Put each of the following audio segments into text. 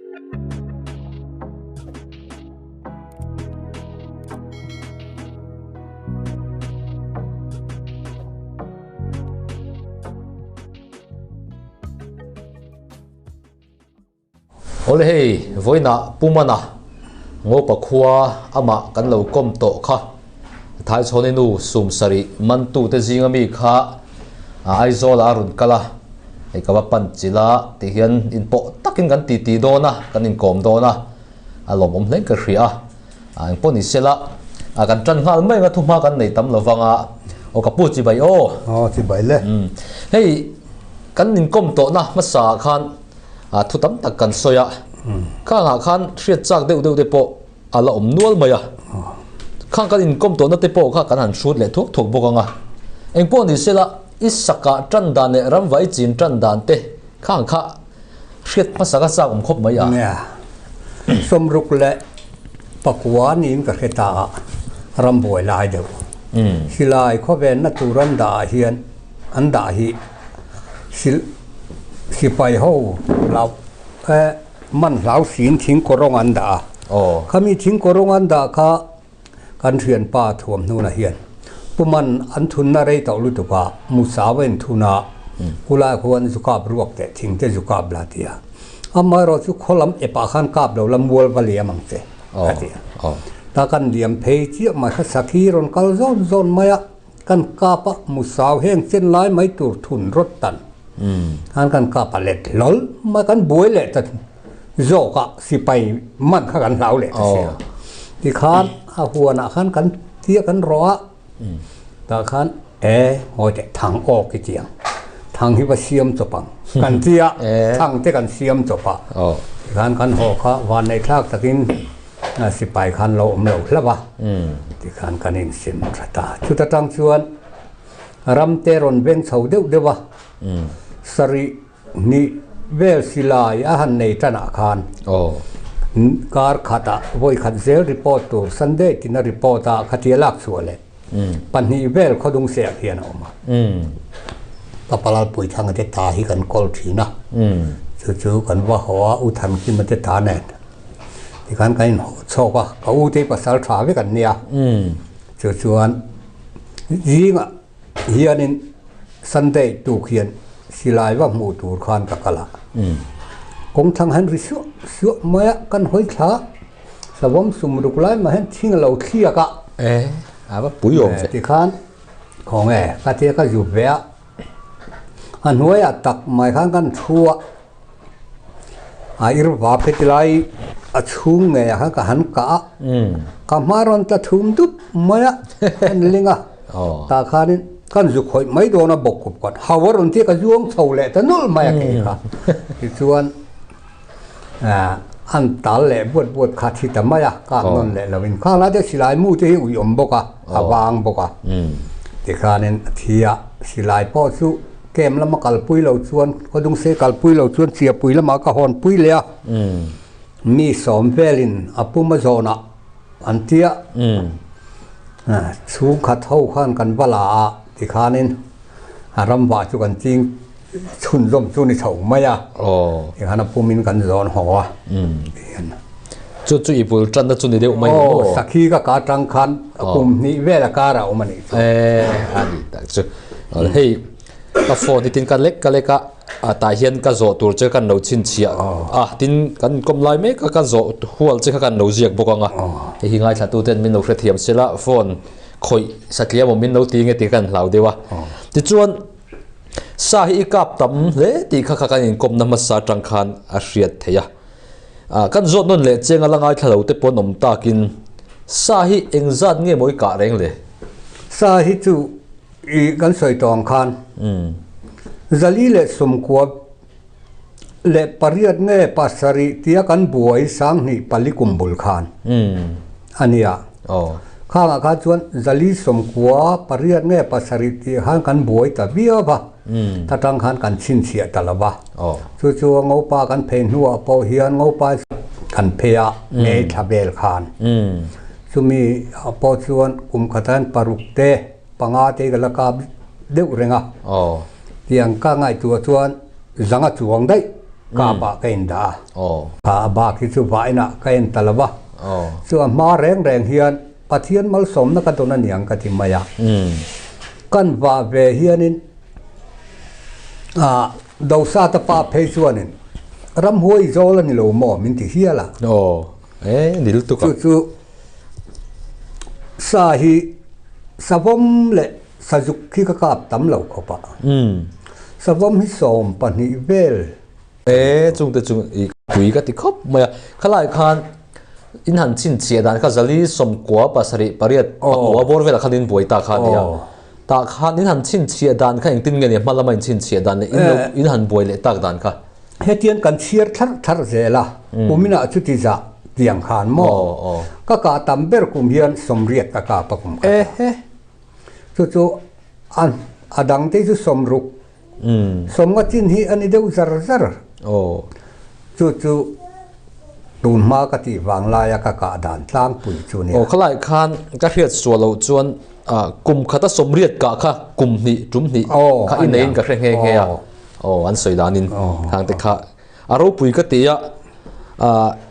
Awle hei, vawiinah Pu Mana Ngopa khua amah kan lo kawm tawh kha. Thaichhawni nu sum sarih mantute zinga mi kha Aizawl ah a rawn kal a, hei ka va pan chilh a tih hian inpawh takin kan titi dawn a, kan inkawm dawn a, a lawmawm hle ka hria a, engpawh ni sela kan tan nghal mai anga thuhma kan nei tam lo vang a, aw ka pu chibai aw. Aw chibai le. Hei kan inkawm tawhna hmasa ah khan thu tam tak kan sawi a, khangah khan hriat chak deuh deuh te pawh a la awm nual mai a, khang kan inkawm tawhna te pawh kha kan han hrut leh thuak thuak bawk ang a, engpawh ni sela i sakah tan dan leh ramva i chin tan dan te khang kha hriat hmasa ka chak awm khawp mai a. Nia, sawmruk leh pakua niin ka hre ta a, rambuai lai deuh. Silai khawvenna tur an dah ah hian an dah hi sipai ho hlauh eh Man hlau siin thing kawrawng an dah a. Khami thing kawrawng an dah kha kan thianpa thuam hnunah hian Pu Man an thunna rei tawh lutuk a, Musau a inthun a, Kulai khuan zu kap ruak teh thing te zu kap la ti a. Amaherawh chu khaw lam epah khan kap lo la mual va liam ang che a ti a. Ta kan liam phei chiah mai kha sakhi rawn kal zawn zawn mai a. Kan kap a musau heng chen lai mai tur thun rawt tan khan kan kap a let hlawl mai kan buai leh ta zawk a sipai man kha kan hlau leh ta sia tikhan a huan ah khan kan tia kan rawh a tah khan e ngawi teh thang awk i tiang thang hi va siam chawp ang kan tia thang te kan siam chawp a tikhan kan haw kha vanneih thlak takin Sipai khan lo awm lo hlauh a, tikhan kan insim tha ta. Chuta tang chuan ramte rawn veng chho deuh deuh a, sarih hnih vel silai a han nei tanah khan kar khatah vawi khat zel report tur Sunday tina report a khatia lak chhuah leh pahnih vel khawdung seh hian a awm a. Ka Palalpui thanga te ta hi kan kawl thin a, chu chu kan va haw a U Thankima te ta nen. Tikhan kan inhaw chhawk a, ka u te pasal tha vek an nia. Chu chuan zingah hianin Sunday tuk hian silai va hmuh tur khan ka kal a. Kawngthlang hian ri suah suah mai a, kan hawi thla savawm sum ruk lai mah hian thing a lo thliak a. E, a va pui awm ve. Tikhan khawnge ka tia ka zut ve a, a hnuaiah tak mai khan kan thu a. A irva pheti lai a chhung ngei ah khan ka han kah a, ka hma rawn tla thum dup mai a, kan ling a, tah khanin kan zu khawih mai dawn a bawk khup khat hau a rawn tia ka zuang chho leh ta nawlh mai a kei kha tichuan an tal leh buat buat kha thi ta mai a, kak nawn leh lovin khang lai te silai mu te hi ui awm bawk a, a vang bawk a, tikhanin a thi a, silai pawh chu. Kem lama kalpui lo chuan khawdung sei kalpui lo chuan chiapui lamah ka hawnpui leh a, mi sawm velin a pum a zawnah an tia chhungkhat ho khan kan va la a tikhanin a ramvah chu kan ching chhunzawm chu ni chho mai a, tikhan a pumin kan zawn haw a. Chu chu i bul tanna chu ni deuh mai ni maw? Aw, sakhi ka ka tang khan kum hnih vel a kar a awm a nih chu. E, a ni tak chu. Hei, ka phone hi tin ka lek ka lek a, a tah hian ka zawh tur che kan lo chhinchhiah a, tin kan inkawm lai mek a ka zawh hual che kha kan lo ziak bawk ang a. Hei hi ngaithla tu ten min lo hrethiam sela phone khawih satliam awm min lo ti nge tih kha kan hlau deuh a. Tichuan, sa hi i kap tam hle tih kha kha kan inkawmna hmasa atang khan a hriat theih a. Kan zawt nawn leh cheng a la ngaithla lo te pawn awm takin sa hi engzat nge maw i kah reng le? Sa hi chu i kan sawi tawh ang khan zali leh sawmkua leh pariat nge pasarih tia kan buai sanghnih pali kum bul khan a nia. Khangah khan chuan zali sawmkua pariat nge pasarih tih khan kan buai ta viau va. Ta tang khan kan chhinchhiah ta lo va. Chu chu Ngopa kan phei hnuah pawh hian Ngopa kan phei a ngei thla vel khan. Chumi ah pawh chuan kum khatan paruk te panga te ka la kap deuh reng a. Tiang ka ngaihtuah chuan zanga chuang daih. Kap ah ka indah a. Kha a bak hi chu vainah ka en ta lo va. Chu a hma reng reng hian Pathian malsawmna ka dawn aniang ka ti mai a. Kan vah ve hianin ah Dosata pa phei chuanin ramhuai zawl a ni lo maw min ti hial a. Chu chu sa hi savawm leh Sazuk hi ka kap tam lo khawp a. Savawm hi 12 vel. E, chungte chu i pui ka ti khawp mai a. Khalai khan in han chhinchhiah dan kha zali 98 8 pakua bawr velah khan in buai ta kha a nia. Tah khan in han chhinchhiah dan kha engtin nge ni hma lama in chhinchhiah dan leh in lo in han buai leh tak dan kha. Hetiang kan chhiar thlarh thlarh zel a, kuminah chuti zah tiang khan maw? Ka kah tam ber kum hian 80 ka kap a kum khat a. Chu chu a a dang te chu 60 sawmnga chin hi a ni deuh zar zar. Chu chu tun hma ka tih vang laia ka kah dan tlangpui chu nia. Aw khalai khan ka hriat sual loh chuan kum khata 80 kah kha kum hnih tum hnih kha i neiin ka hre nghe nghe a. Aw an sawi danin khang te kha a ropui ka ti a,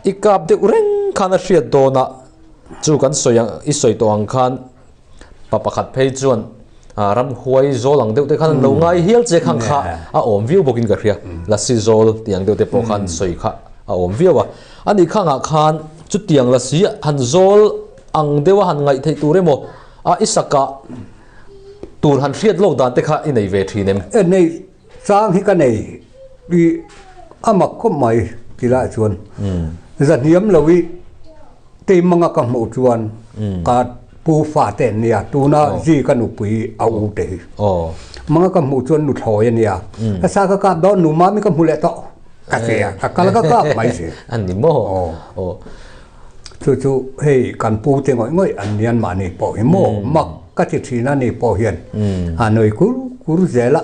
i kap deuh reng khan a hriat dawn a, chu kan sawi ang i sawi tawh ang khan Pa pakhat phei chuan ramhuai zawl ang deuh te khan an lo ngai hial che khang kha a awm viau bawkin ka hria. Lasi zawl tih ang deuh te pawh khan sawi kha a awm viau a. Ani khangah khan chutiang lasi han zawl ang deuha han ngaih theih tur emaw a i sakah tur han hriat lawk dan te kha i nei ve thin em? E nei chang hi ka nei i a mak khawp mai ti lai chuan zahniam lo i Keimanga ka hmuh chuan ka pu fate an nia, tuna zi ka nupui a u te hi. Manga ka hmuh chuan nuthlawi a nia, ka sa ka kap dawn nu mami ka hmu leh tawh ka ti a, ka kal ka kap mai si. A ni maw? Chu chu hei kan pu te ngawih ngawih an nian mahni pawh hi maw mak ka ti thin a ni pawh hian a nui kur kur zel a.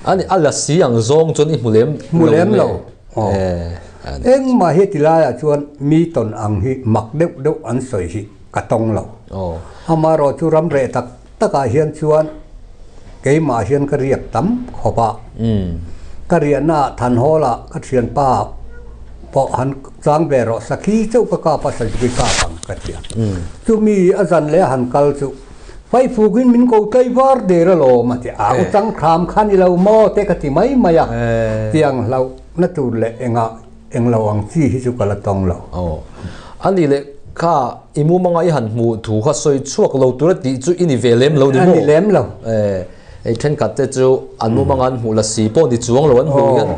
A ni, a la si ang zawng chuan i hmu lem lo nge? Engmah hi ti laiah chuan mi tawn ang hi mak deuh deuh an sawi hi ka tawng lo. Amaherawh chu ram reh tak takah hian chuan keimah hian ka riak tam khawp a. Ka riahnaah Thanhawla ka thianpa pawh han chang ve rawh sakhi chauh ka kap a Sazuki kap ang ka ti a. Chumi a zan leh a han kal chu Faifukin min ko tlai var der alawm a ti a, u changthlam kha ni lo maw te ka ti mai mai a, tiang hlauhna tur leh engah englo ang chi hi chu ka la tawng lo. Aw, a nih leh kha i mumanga i han hmuh thu kha sawi chhuak lo tura tih chu i ni ve lem lo ni maw? A ni lem lo. Hei thenkhat te chu an mumanga an hmuh la si pawh ni chuang lo an hmuh hian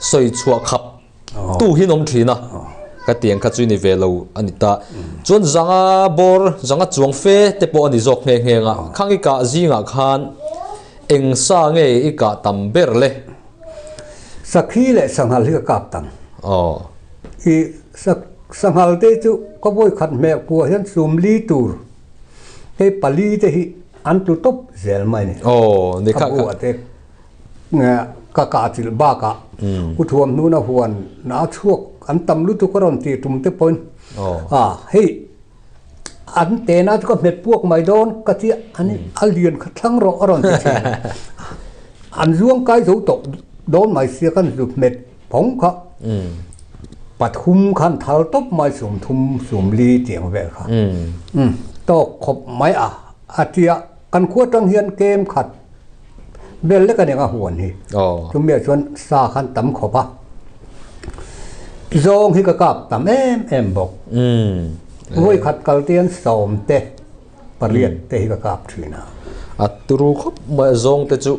sawi chhuah khap Tu hi an awm thin a, ka tiang kha chu i ni ve lo a ni ta. Chuan zanga bawr, zanga chuang fe te pawh a ni zawk nghe nghe ang a, khang i kah zingah khan eng sa nge i kah tam ber le? Sakhi leh sanghal hi ka kap tam. I sanghal te chu ka vawi khat hmeh kua hian sumli tur hei pali te hi an tlu tawp zel mai a ni. Ka buah te. Ka kah chilh bakah u thuam hnuna huan a chhuak an tam lutuk a rawn tih tum te pawhin a hei an tena chu ka hmet puak mai dawn ka tia an a lian kha thlang rawh a rawn ti thin an zuang kai zo tawh dawn mai sia kan zu hmet phawng kha pathum khan thal tawp mai 30 40 tiang vel kha tawk khawp mai a a tia kan khua tang hian kem khat Bel lek a ni ang a huan hi. Chumi ah chuan sa khan tam khawp a. Zawng hi ka kap tam em em bawk. Vawi khat kal te hian 10 te 8 te hi ka kap thin a. A turu khawp mai a zawng te chu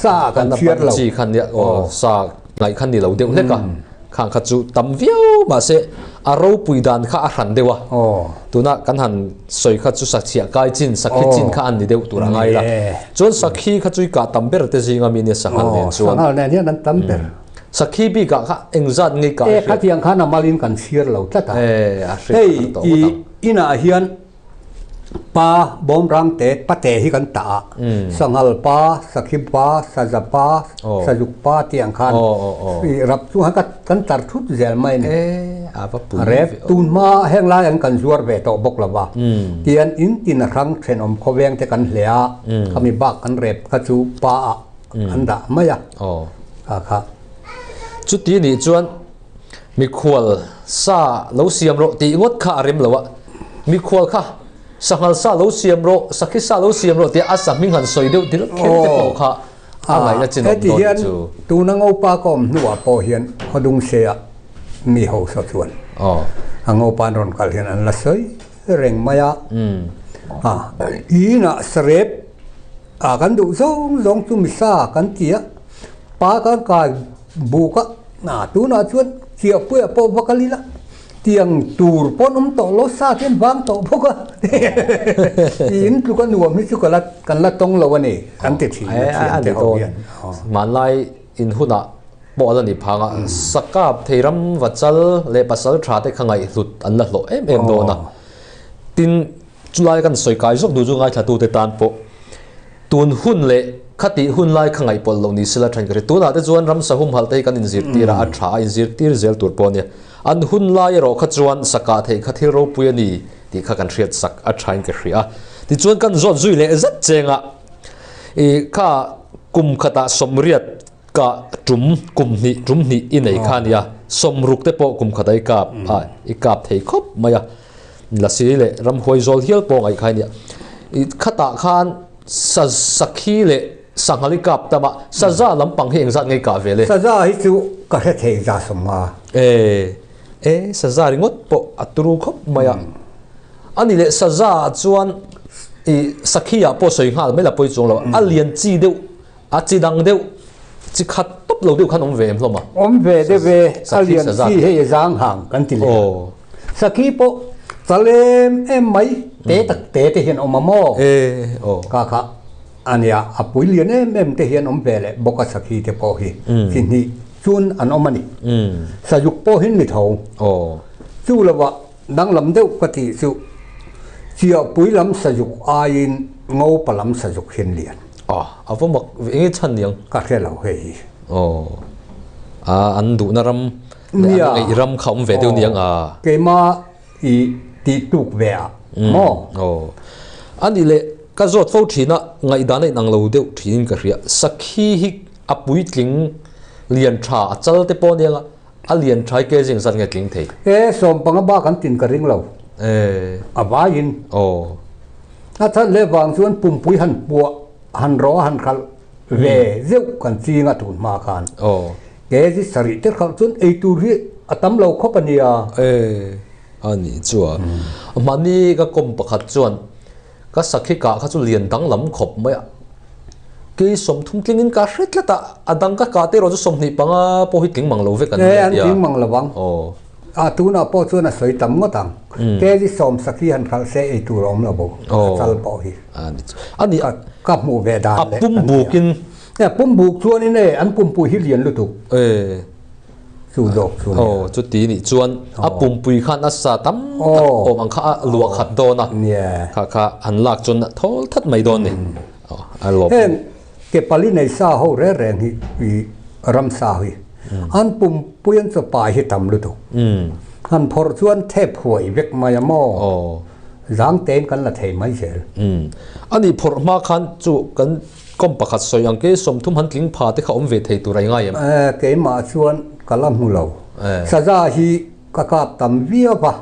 sa kan chhiar lo. Chi khan nia sa ngaih khan ni lo deuh hlek a. Khang kha chu tam viau mahse a ropui dan kha a hran deuh a. Tuna kan han sawi kha chu sakchhiah kai chin, sakhi chin kha an ni deuh tur a ngai la. Chuan sakhi kha chu i kah tam ber te zinga mi nia sanghal nen chuan. Sanghal nen hian an tam ber. Sakhi bikah kha engzat nge kah hriat? E khatiang khan a malin kan chhiar lo tlat a. Hei i inah hian Pa bawmrang te pate hi kan tah a, sanghal pa, sakhi pa, saza pa, sazuk pa tih ang khan i rap chung khan kan tar thut zel mai a ni. Rep tun hma heng lai an kan zuar ve tawh bawk lo va, tian in tin a hrang thenawm khawveng te kan hle a, khami bak kan rep kha chu pa ah an dah mai a, kha kha. Chuti nih chuan mikhual sa lo siam rawh tih ngawt kha a rem lo a, mikhual kha sanghal sa lo siam rawh, sakhi sa lo siam rawh tia a sa hming han sawi deuh dil kher te pawh kha a ngaihna chin awm Heti dawn hian chu. tuna ngopa ka awm hnuah pawh hian Khawdungseia mi hausa chuan a ngopa an rawn kal hian an la sawi reng mai a. Inah sarep ah kan duh zawng zawng chu misa kan ti a, pa kan kai buk a, tunah chuan chiahpuiah pawh va kal ila tiang tur pawh an awm tawh lo, sa te an vang tawh bawk a, tiin tluk a nuam hi chu ka la kan la tawng lo a ni an ti thin a thiam te ho hian. Hmanlai in hunah pawh a la ni phang a, sakap theiram vachal leh pasal tha te kha ngaihhlut an la hlawh em em dawn a, tin Chulai kan sawi kai zawk duh chu ngaithlatute tan pawh tun hun leh khatih hun lai kha ngaihpawlh loh ni sela then ka hria. Tunah te chuan ramsa humhalh te hi kan inzirtir a, a tha a, inzirtir zel tur pawh a nia. An hun lai erawh kha chuan sakah theih kha thil ropui a ni tih kha kan hriat sak a thain ka hria. Tichuan kan zawt zui leh zet chenga i kha kum khatah sawmriat Ka tum kum hnih tum hnih i nei kha nia, sawmruk te pawh kum khat a i kap a, i kap thei khawp mai a, lasi leh ramhuai zawl hial pawh ngaih kha nia. I khatah khan sa sakhi leh sanghal i kap tam a, saza lampang hi engzat nge i kah ve le? Saza hi chu ka hre thei za sawmnga. E, e, saza ringawt pawh a turu khawp mai a. A ni leh saza chuan i sakhi ah pawh sawi nghal mai la pawi chuang lo, a lian chi deuh A chi dang deuh, chi khat tawp lo deuh khan awm ve em hlawm a? Awm ve deuh e, a lian chi hei a zang hang kan ti leh a. Sakhi pawh chal em em mai, te tak te te hian awm a maw? Ka kha a nia, a pui lian em em te hian awm ve leh bawk a sakhi te pawh hi chi hnih chun an awm a ni. Sazuk pawh hi ni tho. Chu lovah danglam deuh ka tih chu Chiahpui lam sazuk aiin Ngopa lam sazuk hian lian. Aw, a va mak ve enge chhan niang? Ka hre lo hei hi. Aw, a an duhna ram leh an ngeih ram kha awm ve deuh niang a. Keima i tih tuk ve a maw? Aw, a nih leh ka zawt fo thin a, ngaihdan a inang lo deuh thinin ka hria. Sakhi hi a puitling lian tha a chal te pawh aniang a, a lian tha hi ke zing zat nge tling thei? E, sawmpanga bak an tin ka ring lo. E. A vaiin. Aw. A that leh vang chuan pumpui han puah, han rawh a han khalh ve zeuh kan ching a tun hma khan. Kg sarih te khalh chuan ei tur hi a tam lo khawp a nia. E, a nih chu a. Mahni ka kawm pakhat chuan ka sakhi kah kha chu lian danglam khawp mai a. Kei 30 tlingin ka hre tlat a, a dang ka kah te erawh chu 25 pawh hi tling mang lo vek an ni a tia. E, an tling mang lo ang. A tunah pawh chuan a sawi tam ngawt ang. Kg 10 hi han khalh se ei tur a awm lo bo, a chal pawh hi. Ka hmuh ve dan leh. A pum bukin. A pum buk chuanin e, an pumpui hi lian lutuk. Chu zawk chu nia. Aw, chuti nih chuan a pumpui khan a sa tam tak awm ang kha a luah khat dawn a. Kha kha han lak chuan a thawl that mai dawn ni. A lawm. Heng ke pali nei sa ho reng reng hi i ramsa hi an pumpui an chawpai hi tam lutuk. Han phawrh chuan thep huai vek mai a maw? Zang tein kan la thei mai zel. A nih phawrh hma khan chu kan kawm pakhat sawi ang ke 30 han tling pha te kha awm ve thei tur a i ngai em? Keimah chuan ka la hmu lo. Saza hi ka kap tam viau va.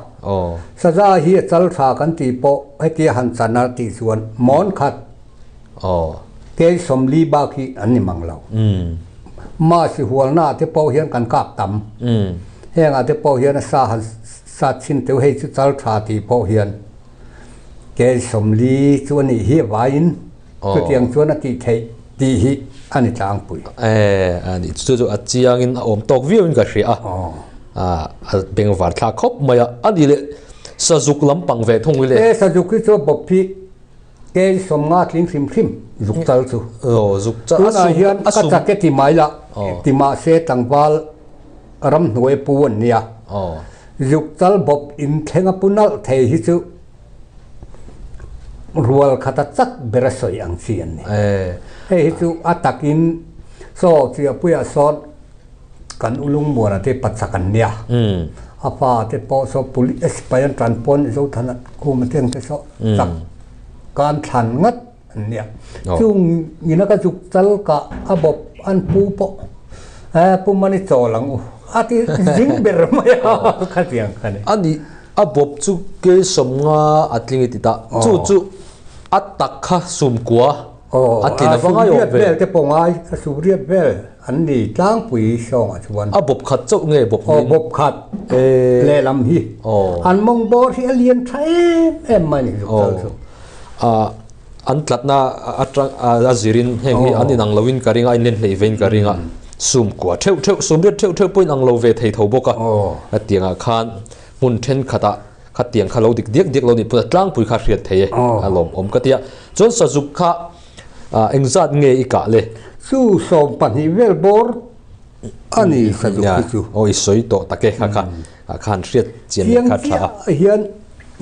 Saza hi a chal tha kan tih pawh hetia han chan a tih chuan mawn khat Kei 40 bak hi an ni mang lo. Masi hualna ah te pawh hian kan kap tam. Heng ah te pawh hian a sa han sat chhin teuh hei chu chal tha tih pawh hian kei 40 chu a nih hi avaiin chutiang chuan a tih theih tih hi a ni tlangpui. E, a nih chu chu a chiangin a awm tawk viau in ka hria a. A bengvar thlak khawp mai a. A nih leh sazuk lampang ve thung hi le. E, sazuk hi chu a bawp hi. Kei 50 tling hrim hrim zuk chal chu. Aw zuk chal. Tunah hian ka chak e ti mai la ti mahse tlangval ramhnuai pu an nia. Zuk chal bawp in thleng a pu nalh thei hi chu rual khata chak ber a sawi ang chi an ni. Hei hi chu a takin saw Chiahpuiah sawn Kan ulung muana te pachak an nia. A pa te pawh saw police sipai an tan pawn Zothan a khum a teng te saw chak kan thlan ngat an nia. Chung ina ka zuk chal ka a bawp an pu pawh Eh Pu Mani chawl ang u a ti zing ber mai a khatiang kha ni. A nih a bawp chu Keisawmnga a tling i ti ta chu chu a tak kha sumkua a tlin ava ngai awm ve. Vel te pawh ngai a sumriat vel an ni tlangpui sawngah chuan. A bawp khat chauh nge bawp niin? Aw bawp khat lehlam hi an mawng bawr hi a lian tha em em mai ni zuk tal chu. An tlatna atang a zirin heng hi an inang loin ka ring a, a inlen hleih vein ka ring a, sum kua theuh theuh, sum riat theuh theuh pawh inang lo ve thei tho bawk a. Hetiangah khan hmun thenkhatah khatiang kha lo dik diak diak lo nih pawn a tlangpui kha hriat thei e, a lawmawm ka ti a. Chuan sazuk kha engzat nge i kah le? Chu 12 vel bawr a ni sazuk hi chu. Aw i sawi tawh tak e kha kha, khan hriat chian leh kha tha a. Chiang chiah hian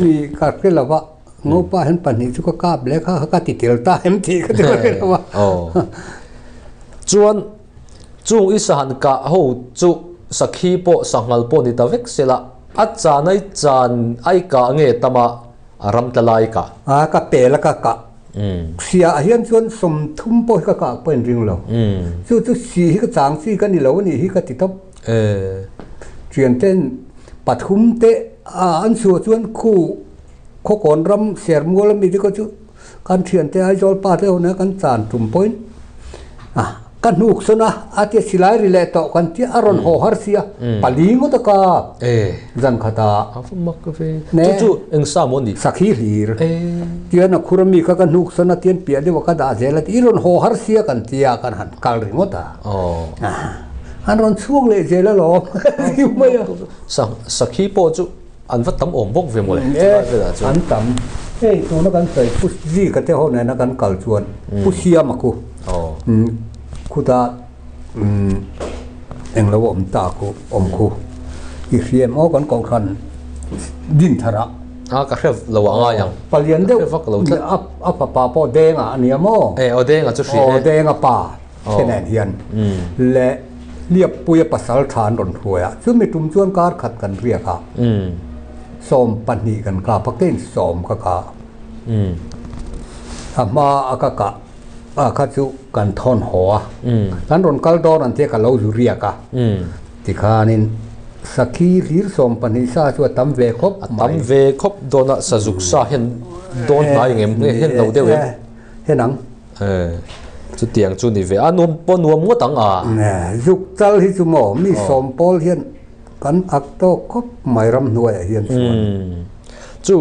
i ka hre lo va. Ngopa hian pahnih chu ka kap leh kha ka ti tel ta em tih ka ti mai lo a. Aw. Chuan chung i sahan kah ho chu sakhi pawh sanghal pawh ni ta vek sela a chan ai chan ai kah nge tama a ram tla lai kah? A ka pel a ka kah. Sia ah hian chuan 30 pawh hi ka kah pawh in ring lo. Chu chu si hi ka chang chi ka ni lo a nih hi ka ti tawp. Thian ten pathum te a an chhuah chuan khu Khawkawn ram Sermual ami te kha chu kan thiante Aizawl pa te ho nen kan chan tum pawhin a ka hnuk sawn a, a tia silai ri leh tawh kan tia a rawn haw har sia pali ngawt a kap zan khat a. A va mak ve. Chu chu eng sa maw ni? Sakhi hlir. Tian a khur ami kha ka hnuk sawn a tian piah deuh a ka dah zel a ti i rawn haw har sia kan tia kan han kal ringawt a. An rawn chhuak leh zel alawm. Sakhi pawh chu An va tam awm bawk ve mawle chulai velah chuan. An tam. Hei tuna kan sawi Pu Zika te ho nena kan kal chuan Pu Siama khu khutah englo a awm ta khu awm khu i hria em aw kan kohhran din thar ah. A ka hre lo ah ngai ang. Palian deuh a fapa pawh Denga a nia maw? E aw Denga chu hria e. Aw Denga pa. Thlenah hian leh Hliappuia pasal tha an rawn hruai a, chumi tum chuan kar khat kan riak a, 12 kan kap a, kein sawm ka kah a hma a ka kah a kha chu kan thawn haw a, kan rawn kal dawn ang tia ka lo zu riak a, tikhanin sakhi hlir 12 sa chu a tam ve khawp mai. A tam ve khawp dawn a, sazuk sa hian dawn hnai engem nge hen lo deuh em? Hen ang. Chutiang chu ni ve a, nuam pawh nuam ngawt ang a. Zuk chal hi chu maw mi sawm pawl hian kan ak tawk khawp mai ramhnuaiah hian chuan. Chu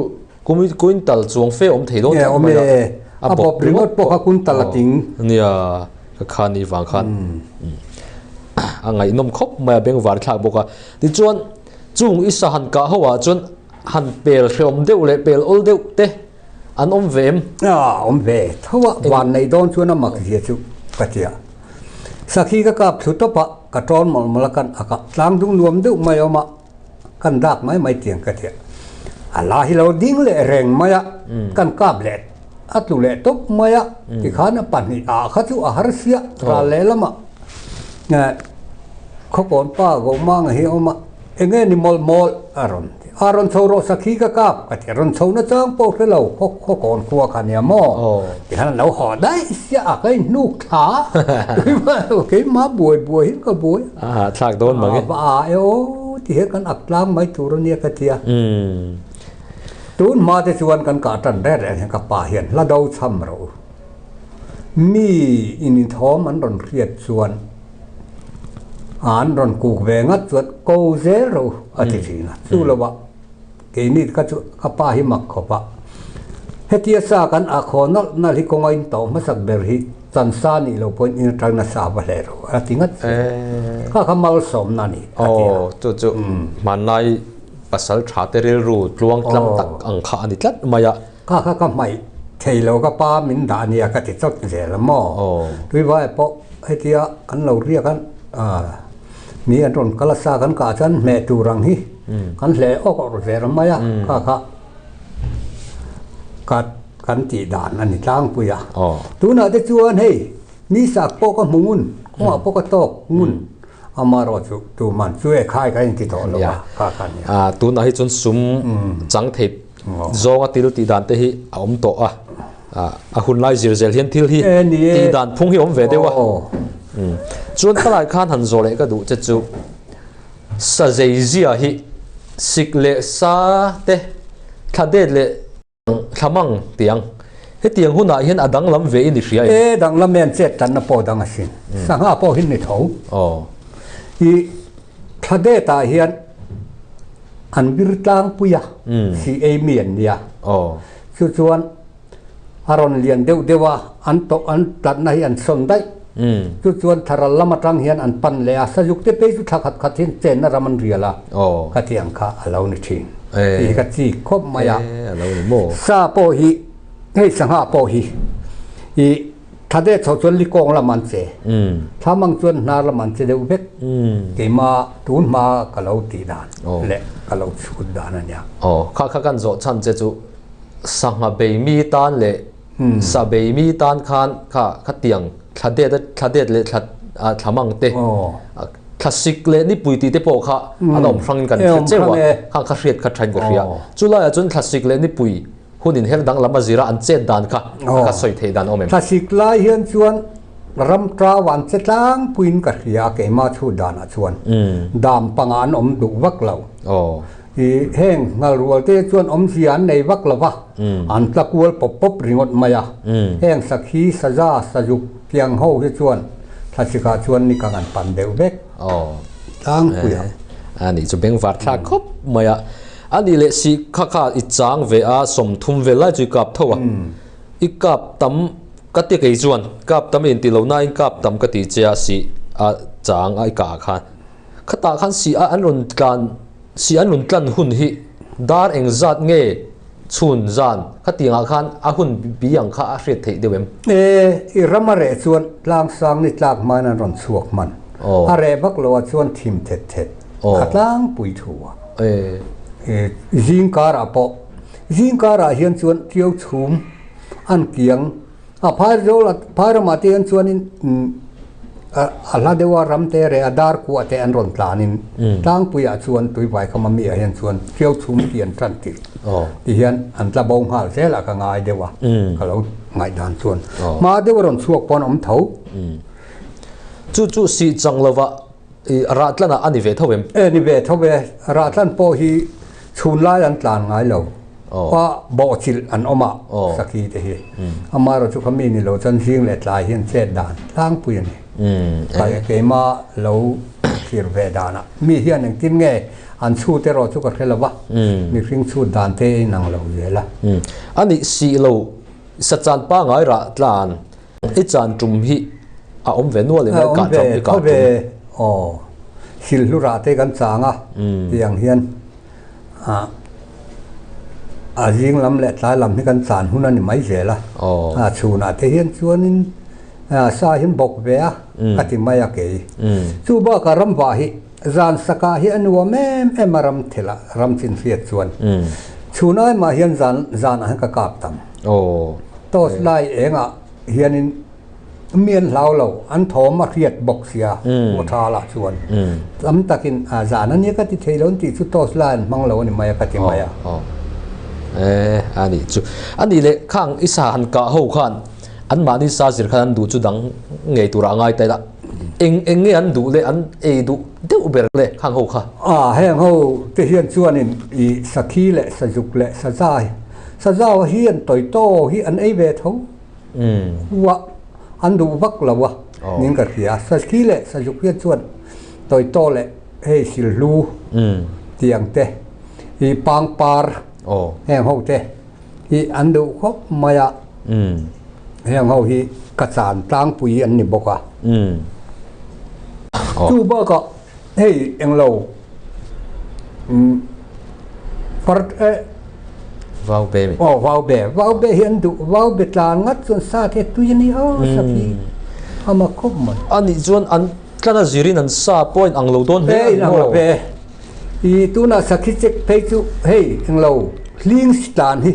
quintal chuang fe awm thei dawn tlat mai a. A bawp ringawt pawh kha quintal a ting. Nia, ka khan i vang khan a ngaihnawm khawp mai a, bengvar thlak bawk a. Tichuan chung i sa han kah ho ah chuan han pel hreawm deuh leh pel awl deuh te An awm ve em? A awm ve tho a, van nei dawn chuan a mak zia chu ka ti a. Sakhi ka kap thlu tawp a, ka tawn mawlh mawlh a, kan ak a, tlang dung nuam deuh mai a awm a, kan dak mai mai tiang ka ti a. A la hi lo ding leh reng mai a, kan kap leh a tlu leh tawp mai a, tikhan a pahnih ah kha chu a har sia, ral leh lamah Khawkawn pa Gohmanga hi a awm a, enge ni mawlh mawlh a rawn ti. A rawn chho rawh sakhi ka kap ka ti a, rawn chho na chang pawh hre lo khaw Khawkawn khua kha nia maw tikhan an lo haw daih sia a, ka inhnuk thla a, keimah buai buai hi ka buai a. Thlak dawn mang e. A va a e aw ti hian kan ak tlang mai tur a nia ka ti a. Tun hma te chuan kan kah tan reng reng hian ka pa hian hla do cham rawh u. Mi inthawm an rawn hriat chuan an rawn kuk ve ngat chuan ko zel ro a ti thin a. Chu lovah keini kha chu ka pa hi mak khawp a. Hetia sa kan ah khaw nalh nalh hi kawnga in tawh hmasak ber hi chansa nih loh pawhin in atang nasa va hle ro a ti ngat zel. Kha kha malsawmna a ni a ti a. Aw chu chu hmanlai pasal tha te rilru tluang tlang tak ang kha a ni tlat mai a. Kha kha ka hmaih thei lo ka pa min dah nia ka ti chawt zel a maw? Tuivai pawh hetia kan lo riak a mi an rawn kal a sa kan kah chuan hmeh tur ang hi kan hleh awk awk zel mai a kha kha ka kan tih dan a ni tlangpui a. Tunah te chuan hei ni sak pawh ka hmu ngun kawngah pawh ka tawk ngun amaherawh chu tuman chu e khai ka inti tawh lo a kha kha nia. Tunah hi chuan sum chang thei Zawnga til tih dan te hi a awm tawh a, a hun lai zir zel hian thil hi tih dan phung hi a awm ve deuh a. Chuan khalai khan han zawh leh ka duh che chu sa zeizia hi sik leh sa te thla det leh thlamang tiang hetiang hunah hian a danglam ve in i hria em? E danglam em chet tanna pawh dang asin. Sangha pawh hi ni tho. I thla det ah hian an bir tlangpui a, si ei mi an nia. Chu chuan a rawn lian deuh deuh a, an tawh an tlatna hi an sawn daih. Chu chuan tharal lam atang hian an pan leh a, Sazuk te phei chu thla khat khat hian chenna ram an rial a, khatiang kha a lo ni thin. Tih hi ka chik khawp mai a. Sa pawh hi, hei sangha pawh hi i thla deuh chho chuan likawng lam an che, thla mang chuan hnar lam an che deuh vek. Keima tun hma ka lo tih dan leh ka lo chhut dan a nia. Aw, kha kha kan zawh chhan che chu Sangha bei mi tan leh sa bei mi tan khan kha khatiang thla det thla det leh thla thlamang te thla sik leh nipui tih te pawh kha an awm hrangin kan hre cheu a, khang kha hriat kha thain ka hria. Chulaiah chuan thla sik leh nipui hun inher danglam a zira an chet dan kha ka sawi theih dan a awm em? Thla sik lai hian chuan ram tau an che tlangpuiin ka hria keimah chhut danah chuan dam pangah an awm duh vak lo. I heng ngalrual te chuan awmzia an nei vak lo va, an tla kual pawp pawp ringawt mai a. Heng sakhi, saza, sazuk tiang ho hi chuan thlasik ah chuan ni kang an pan deuh vek tlangpui a. A nih chu bengvar thlak khawp mai a. A nih leh si kha kha i chang ve a, 30 vel lai chu i kap tho a. I kap tam ka ti kei chuan kap tam i inti lo nain kap tam ka ti che a si a chang a i kah khan. Khatah khan si a an rawn tlan si an rawn tlan hun hi dar eng zat nge chhun zan khatiangah khan a hun bi ang kha a hriat theih deuh em? E, i ram a reh chuan tlangsang ni tlak hmain an rawn chhuak hman. A reh vak lo ah chuan thim thet thet a tlangpui thu a. E, zing karah pawh zing karah hian chuan tiau chhum an kiang A phaizawl a phai ramah te hian chuanin a hla deuh a ram te reh a dar kuah te an rawn tlanin tlangpuiah chuan tuivai kham a mi ah hian chuan ṭiau chhum tih an ṭan tih ti hian an tla bo nghal zel a ka ngai deuh a ka lo ngaihdan chuan hma deuh a rawn chhuak pawh an awm tho. Chu chu sih chang lova i rah tlan ah a ni ve tho em? E ni ve tho e, rah tlan pawh hi chhun lai an tlan ngai lo. Pa bawhchilh an awm a sakhi te hi. Amaherawh chu kha mi ni lo chuan zing leh tlai hian chet dan tlangpui a ni. Keima lo thlir ve danah mi hian engtin nge an chhut erawh chu ka hre lo va, mihring chhut dan te a inang lo zel a. A nih sih lo, sachan pangai rah tlan i chan tum hi a awm ve nual em? A awm ve, tho ve, aw. Silhlu rah te kan chang a tiang hian. A zing lam leh tlai lam hi kan chan hun a ni mai zel a, a chhunah te hian chuanin sa hi an bawk ve a ka ti mai a kei. Chu bakah ramvah hi zan sakah hi a nuam em em a ram thil ah ram chin hriat chuan chhun ai mah hian zan zanah hian ka kap tam. Torch lai engah hianin Mi an hlau lo, an thawm a hriat bawk sia, Pu Tha lah chuan tam takin zan a nia ka ti thei lo an tih chu toss lai an hmang lo a ni mai a ka ti mai a. Aw e a nih chu. A nih leh khang i sa han kah ho khan anmahni sa zir khan an duh chu dang ngei turah a ngai ta ila. Eng eng nge an duh leh an ei duh deuh ber le khang ho kha? A heng ho te hian chuanin i sakhi leh sazuk leh saza saza hi an tawitaw hi an ei ve tho. Uah an duh vak lo a ning ka hria. Sakhi leh Sazuk hian chuan Tawitaw leh hei Silhlu tiang te hi Pangpar heng ho te hi an duh khawp mai a. Heng ho hi ka chan tlangpui an ni bawk a. Chu bakah Hei englo par eh Vau be mi. Aw vau be, vau be hi an duh, vau be tlan ngat chuan sa te tui a ni a sak hi a mak khawp mai. A nih chuan an tlan a zirin an sa pawh a inang lo dawn hle a ni maw? E inang lo ve. I tunah sakhi check phei chu hei englo hling si tlan hi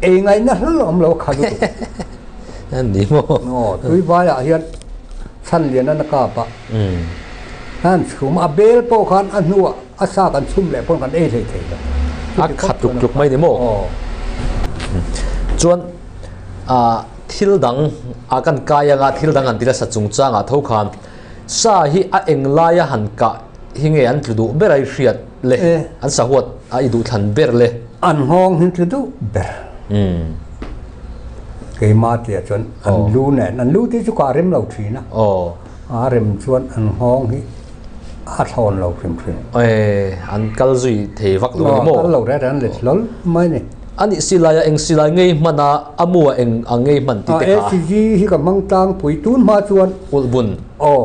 ei ngaihna hlal a awm lo a kha lutuk. A ni maw? Aw tui vaiah hian chhan lian a na kap a. An chhum a bel pawh khan a hnuah a sa kan chhum leh pawn kan ei hlei thei lo. A khat tluk tluk mai ni maw? Aw. Chuan ah. Thil dang a kan kai anga thil dang an ti nasa chungchangah tho khan sa hi a eng laia han kah hi nge an tlu duh ber a i hriat le an sahuat a i duhthlan ber le. An nghawng hi tlu duh ber. Keimah tia chuan an lu nen an lu te chu ka rem lo thin a. A rem chuan an nghawng hi a thlawn lo hrim hrim. An kal zui thei vak lo a ni maw? Kal lo reng reng an let hlawl mai a ni. A nih silai a eng silai ngei hman a, a mu a eng ang ngei hman tih te kha. ACG hi ka hmang tlangpui tun hma chuan. Ulhbun. Aw,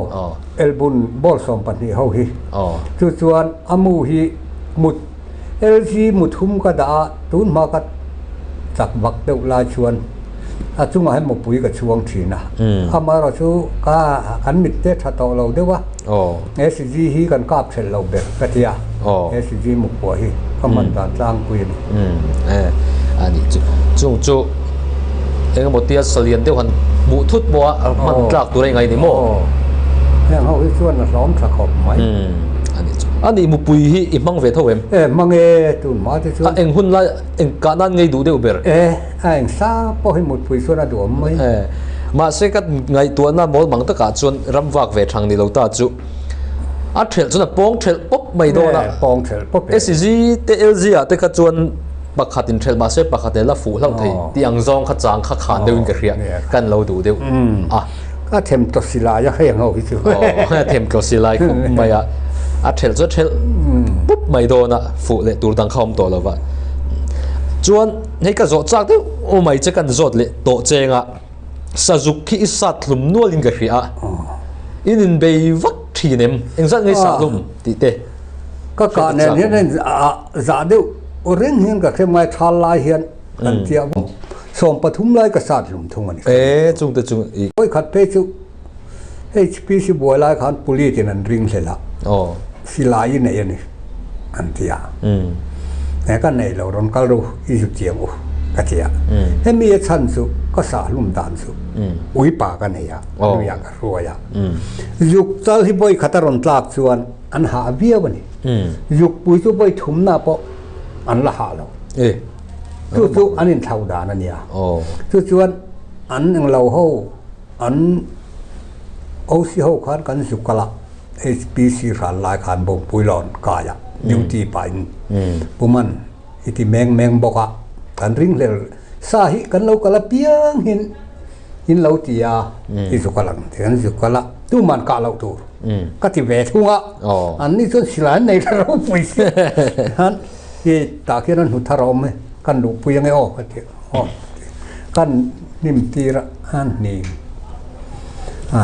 Elbun ball 12 ho hi. Chu chuan a mu hi mut LG muthum ka dah a, tun hma ka chak vak deuh lai chuan a chungah hian mupui ka chhuang thin a. Amaherawh chu ka kan mit te tha tawh lo deuh a, ACG hi kan kap thelh lo ber ka ti a, ACG mupua hi ka hman dan tlangpui a ni. A nih chu. Chung chu engemaw tia salian deuh han hmuh thut pawh a hman tlak tur a ingai ni maw? Heng ho hi chuan a hlawm tha khawp mai. A nih chu. A nih mupui hi i hmang ve tho em? E hmang e, tun hma te chuan. A eng hun lai eng kah nan ngei duh deuh ber? E, a eng sa pawh hi mutpui chuan a duhawm mai. E, mahse ka ngaihtuahna mawl mang takah chuan ram vak ve thang ni lo ta chu a thelh chuan a pawng thelh pawp mai dawn a. E, pawng thelh pawp e. SG te LG ah te kha chuan pakhat in thelh mahse pakhat e la fuh hlauh thei tih ang zawng kha chang kha khan deuhin ka hria kan lo duh deuh a. A them tawh si lai a heng ho hi chu. Aw, a them tawh si lai khawp mai a. A thelh chu a thelh pup mai dawn a, fuh leh tur dang kha awm tawh lo va. Chuan hei ka zawh chak deuh u mai che kan zawt leh tawh cheng a, sazuk khi i sat hlum nual in ka hria a. In inbei vak thin em? Engzat nge i sat hlum tih te? Ka kah nen hian a in zah deuh reng hian ka hre mai thal lai hian. Kan tia 13 lai ka sat hlum thung a ni. E chung te chu i. Vawi khat phei chu HPC buai lai khan police in an ring hlel a. Aw. Silai i nei a ni an ti a. E ka nei lo rawn kal ru i zu chiang u ka ti a. Hemi a chhan chu ka sah hlum dan chu uipa ka nei a, luiah ka hruai a. Zuk chal hi vawi khat a rawn tlak chuan an hah viau a ni. Zukpui chu vawi thumna pawh an la hah lo. E. Chu chu an inthlau dan a nia. Chu chuan an englo ho an OC ho khan kan zu kal a, HPC hran lai khan Bawngpui lawn kai a duty pahin Puman i ti meng meng bawk a, kan ringhlel sa hi kan lo kal apiang hin in lo ti a, i zu kal ang ti kan zu kal a, tuman kah loh tur ka ti ve thung a, an ni chuan silai an nei ta ropui si han. Hi tah khian an hmu thar a awm e, kan luhpui ange aw ka ti aw kan hnim tir a an hnim a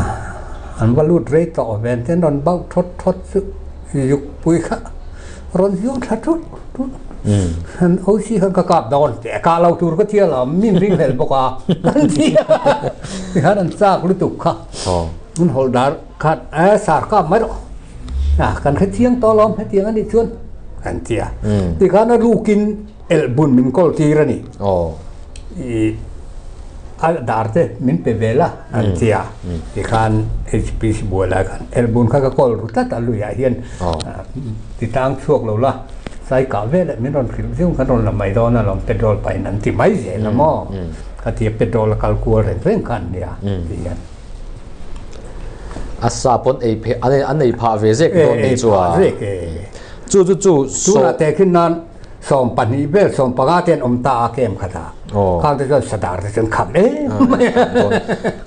an va lut rei tawh ven te an rawn bauh thawt thawt chu zukpui kha rawn ziang thla thut thut an OC khan ka kap dawn teh kah lo tur ka tia lo min ring hlel bawk a kan ti a tikhan an chak lutuk kha an hawlh dar khan e sar kap mai rawh. A kan hre chiang tawh alawm hetiang a nih chuan kan ti a. Tikhan a rukin elhbun min kawl tir a ni. I a dar te min pe vel a an ti a. Tikhan HPC buai lai khan elhbun kha ka kawl ru tlat a luiah hian ti tang chhuak lo la sai kah veleh min rawn hrilh zung khan rawn la mai dawn alawm petrol pahin an ti mai zel a maw. Ka ti a petrol a kal kual reng reng kha an nia ti hian. A sa pawn ei phe an an ei phah ve zek dawn ni chu a. Chu chu chu so. Tunah te khin nan 12 vel 15 te an awm ta a kem khat a. Khang te chuan sadar te chuan kham em mai a.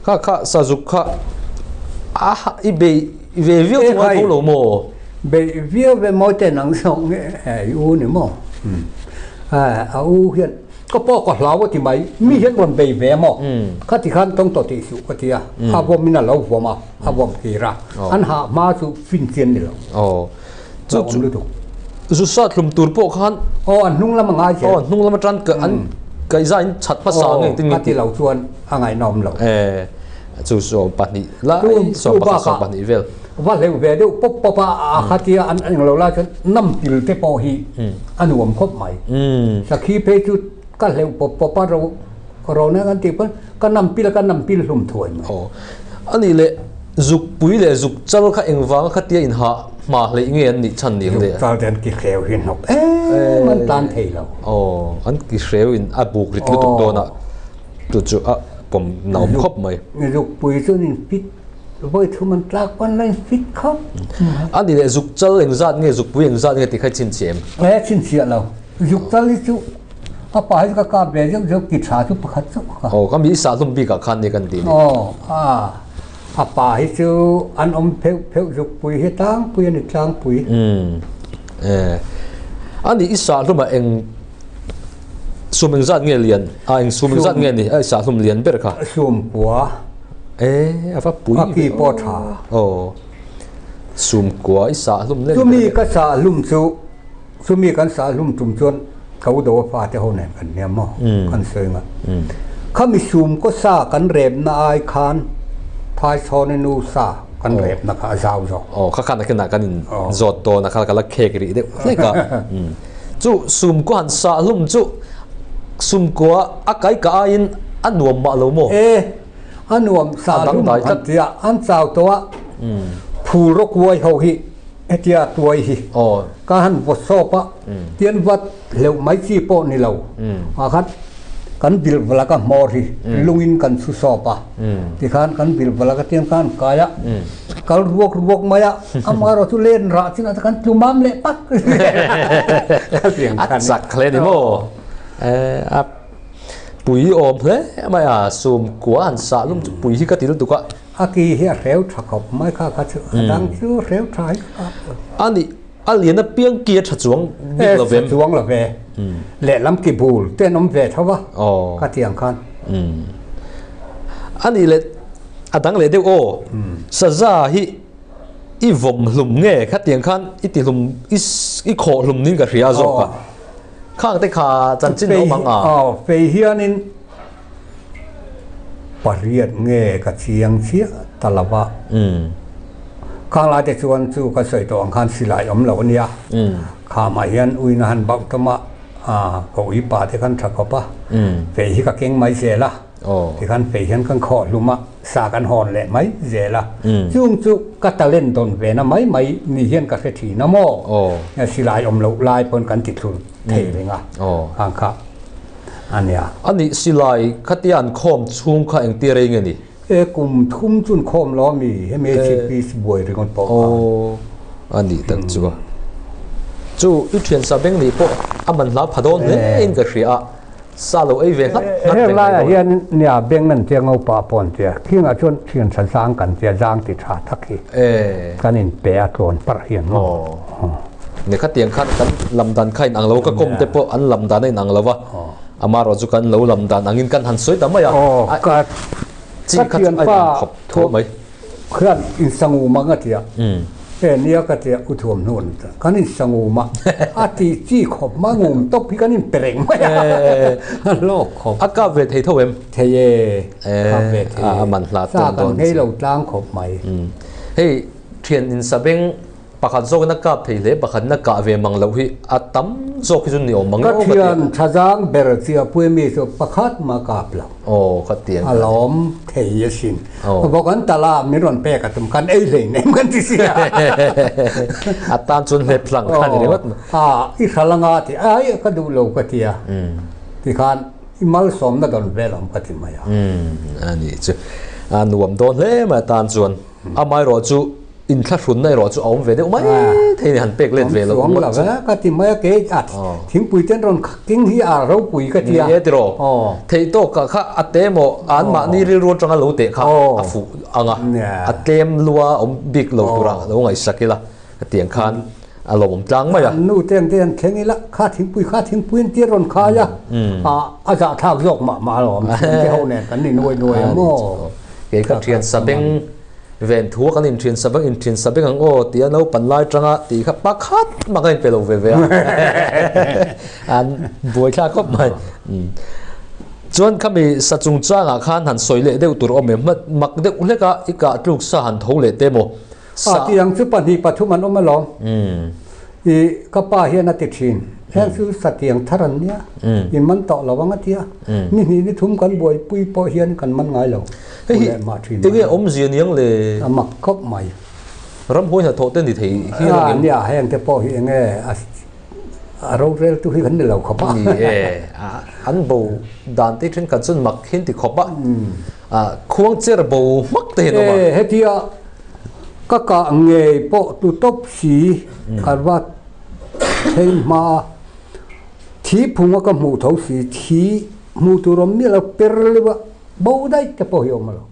Kha kha sazuk kha a i bei ve viau chu ngai tho lo maw? Bei viau ve mawi te nang zawk nge i u ni maw? A u hian Ka pawh ka hlau a ti mai, mi hian rawn bei ve maw? Khati khan tawng tawh tih suh ka ti a, a vawm in a lo vawm a, a vawm kir a, an hah hma chu fin chian ni lo. Aw, chu chu lutuk. Zu sat hlum tur pawh khan. Aw, an hnung lam a ngai zel. Aw, hnung lam atan ka an kaihza in chhat hmasa nge engtin nge. Aw, khati lo chuan a ngaihnawm lo. E, chu 12 lai, 11, 12 vel. Va hleuh ve deuh pawp pawp a, a khatia an englo lai chuan nam pil te pawh hi a nuam khawp mai. Sakhi phei chu ka hleuh pawp pawp a, ro rona kan tih pawn ka nam pil a, ka nam pil hlum thuai mai. Aw, a nih leh zukpui leh zuk chal kha engvanga khatia inhah hma hleih nge an nih chhan ni ang le? Zuk chal te an ki hreu hi hnawk em an tan thei lo. Aw, an ki hreu in a buk rit lutuk dawn a, chu chu a. pawm na awm khawp mai. Zukpui chu an in fit vawi thum an tlak pawn an la in fit khawp. A ni leh zuk chal engzat nge zukpui engzat nge tih kha i chhinchhiah em? E chhinchhiah lo. Zuk chal hi chu a pa hi chu ka kap ve zeuh zeuh ki tha chu pakhat chauh ka. Aw ka mi i sah hlum bikah khan ni kan tih ni. Aw a a pa hi chu an awm pheuh pheuh zukpui hi tlangpui a ni tlangpui. Umm e a ni i sah hlumah eng Sum engzat nge lian? A eng sum engzat nge ni? A sah hlum lian ber kha. Sum kua. E a va pui. A ki pawh tha. Aw. Sum kua i sah hlum len. Chumi ka sah hlum chu chumi kan sah hlum tum chuan ka u do a fate ho nen kan nia maw kan sawi nga. Khami sum kaw sa kan repna ai khan Phaichhawni nu sa kan repna kha a zau zawk. Aw kha khan a kinah kan in zawt dawn a kha ka la khek rih deuh hlek a. Chu sumkua han sah hlum chu sumkua a kai ka aiin a nuam mah lo maw? E, a nuam sah hlum an ti a, an chau tawh a, phul rawk uai ho hi hetia tuai hi ka han vaw sawp a, tian vat hleuh mai chi pawh ni lo, ah khan kan vil valak a hmawr hi lungin kan chhu sawp a, tikhan kan vil valak a tian khan kai a. Kal ruak ruak mai a, amaherawh chu len rah chin ah chuan kan tlu mam leh pak A chak hle ni maw? A pui awm hle mai a, sum kua han sah lum chu pui hi ka ti lutuk a. A ki hi a hreu tha khawp mai kha kha chu, a dang chu hreu tha hi ka kap lo. A nih, a lian apiang ki a tha chuang bik lo vem? E, tha chuang lo ve. Lehlam ki bul te an awm ve tho a, ka ti ang khan. A nih leh. A dang leh deuh aw. Saza hi i vawm hlum nge khatiang khan i ti hlum i khawh hlum niin ka hria zawk a. Khang te kha chanchin a awm ang a. Aw fei hianin pariat nge ka chiang chiah ta lo va. Khang lai te chuan chu ka sawi tawh ang khan silai awm lo a nia. Khamah hian uina han bauh tawm a, ka ui pa te khan tha khawp a. Fei hi ka keng mai zel a. Tikhan fei hian kan khawh hlum a, sa kan hawn leh mai zel a. Chung chu ka talent dawn ve na mai mai ni hian ka hre thin a maw? Silai awm loh lai pawn kan ti thlur thei reng a, khang kha a nia. A nih silai khatia an khawm chhung kha engtia rei nge ni? E kum thum chun khawm lo ami hemi HPC buai ringawt pawh kha. Aw a nih tak chu a. Chu i thian sa beng nih pawh a man hla pha dawn hle in ka hria a. Sa lo ei ve nghat nghat reng mai dawn. Heng laiah hian nia beng an tia ngopa pawh an tia. Khingah chuan thian tha zang kan tia zang ti tha tak hi kan in pe a tlawn parh hian maw. Ni khatiang khan kan lam dan kha in ang lo ka kawm te pawh an lam dan a in ang lo va. Amaherawh chu kan lo lam dan angin kan han sawi ta mai a. Chi kha chu a in ang khawp tho mai. Khian insangum ang a ti a, e nia ka ti a, u thuam hnu an ti a, kan insangum a, a ti chi khawp mai, ngum tawp hi kan inpe reng mai a, a hlawk khawp. A kap ve thei tho em? Thei e, kap ve thei e, a man hla sa kan nghei lo tlang khawp mai. Hei thian insabeng Pakhat zawkin a kap thei hle, pakhatin a kah ve mang loh hi a tam zawk hi chu ni awm mang Ka thian thazang ber chiah pui mi chu pakhat mah kap lo. Aw, ka tiang A lawm thei asin. Bawk an tal a, min rawn pek a tum, kan ei hlei nem kan ti sia. A tan chuan hlep hlang kha ni ringawt mai. A, i hral anga ti, ai ka duh lo ka ti a, tikhan i malsawmna dawn vel awm ka ti mai a. A nih chu, a nuam dawn hle mai a tan chuan. Amaherawh chu Inthlahrunna erawh chu a awm ve deuh mai thei ni han pek let ve loh ngawt chu. Ka ti mai a kei a thingpui ten rawn keng hi a ropui ka ti a. Ni e tiraw. Theih tawkah kha a te maw an mahni rilru atanga lo teh kha a fuh ang a, a tlem lua awm bik lo tura lo ngaihsak ila hetiang khan a lawmawm tlang mai a. An nu te ang te an thleng ila kha thingpui kha thingpui an tir rawn khai a, a zahthlak zawk mah mah alawm te ho nen kan ni nuai nuai a maw. Kei kha thian sabeng Ven thu a kan inthian sa beng inthian sa beng ang aw tia naupan lai tanga tih kha pakhat mah ka inpe lo ve ve a. An buai thlak khawp mai. Chuan khami sa chungchangah khan han sawi leh deuh tur awm em? Mak deuh hlek a i kah tluk sa han tho leh te maw? Sa. A tiang chu pahnih pathum an awm alawm. I ka pa hian a ti thin. Heng chu sa tiang thar an nia. In man tawh lo ang a tia. Ni hnih ni thum kan buaipui pawh hian kan man ngai lo. Hei hi enge awmzia niang le? A mak khawp mai. Ramhuai hnathawh te ni thei hi a lang em? Nia, heng te pawh hi enge A rorel tu hi kan ni lo khawp a. Ni e, an bo dan te thenkhat chuan mak hian ti khawp a, khuang cher bo hmak te hian awm a. E, hetia ka kah ngei pawh tu tawp si kan va thleng hma a, thi phunga ka hmuh tho si, thi hmuh tur awm miah lo per leuh a, bo daih te pawh hi awm a lo.